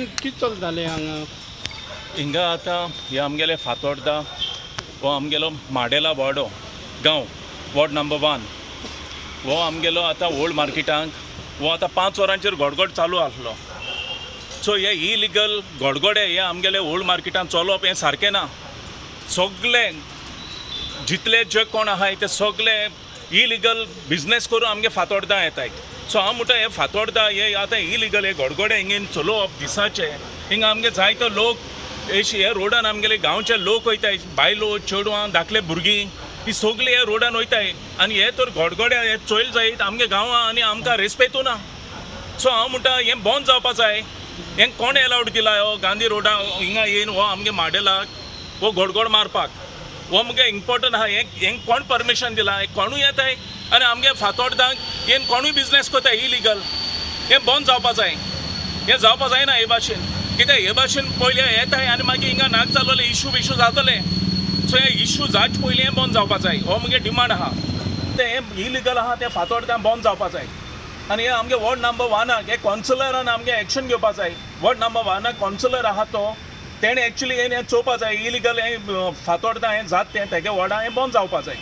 कितें चलतालें हांगा? हिंगा आतां हे आमगेले फातोर्डा हो आमगेलो माडेला वाडो गांव, वॉर्ड नंबर 1. हो आमगेलो आतां ओल्ड मार्केटांक हो आतां 5 वरांचेर गडगड चालू आसलो. सो हे इलिगल गडगडे हे आमगेले ओल्ड मार्केटान चलप हें सारकें ना. सगळे जितले जे कोण आहाय ते सगळे इलिगल बिजनेस करून आमगे फातोर्डा येताय. सो हांव म्हणटा हे फातोर्डा हे आतां इलिगल हे गडगडे हिंगेन चलोवप दिसाचे, हिंगा आमगे जायतो लोक एशी हे रोडान आमगेले गांवचे लोक वयताय, बायलो, चेडवां, धाकले भुरगीं ही सगळीं हे रोडान वयताय. आनी हे तर गडगडे हे चोयल जायत आमगे गांवां आनी आमकां रेस्पेतू ना. सो हांव म्हणटा हें बंद जावपा जाय. हें कोण एलावड दिला हो गांधी रोडा हिंगा येवन हो आमगे माडेलाक हो गडगड मारपाक? हो मुगे इम्पोर्टंट आहा. हें हें कोण परमिशन दिला? हें कोणूय येताय आनी आमगे फातोर्डांक येवन कोणूय बिजनेस करता इलिगल. हें बंद जावपा जाय. हें जावपा जायना हे भाशेन. कित्याक हे भाशेन पयलीं येताय आनी मागीर हिंगा नाक जालोले इशू बिशू जातले. सो हे इशू जावचे पयलीं हें बंद जावपा जाय, हो मुगे डिमांड आहा. तें हें इलिगल आहा तें फातोर्डां बंद जावपा जाय. आनी हे आमगे वॉर्ड नंबर 1 हे कौन्सिलरान आमगे एक्शन घेवपा जाय. वॉर्ड नंबर 1 कौन्सिलर आहा तो तेणें एक्चुली हें चोवपा जाय. इलिगल हें फातोर्डां हें जात तें तेगे वॉर्डा हें बंद जावपा जाय.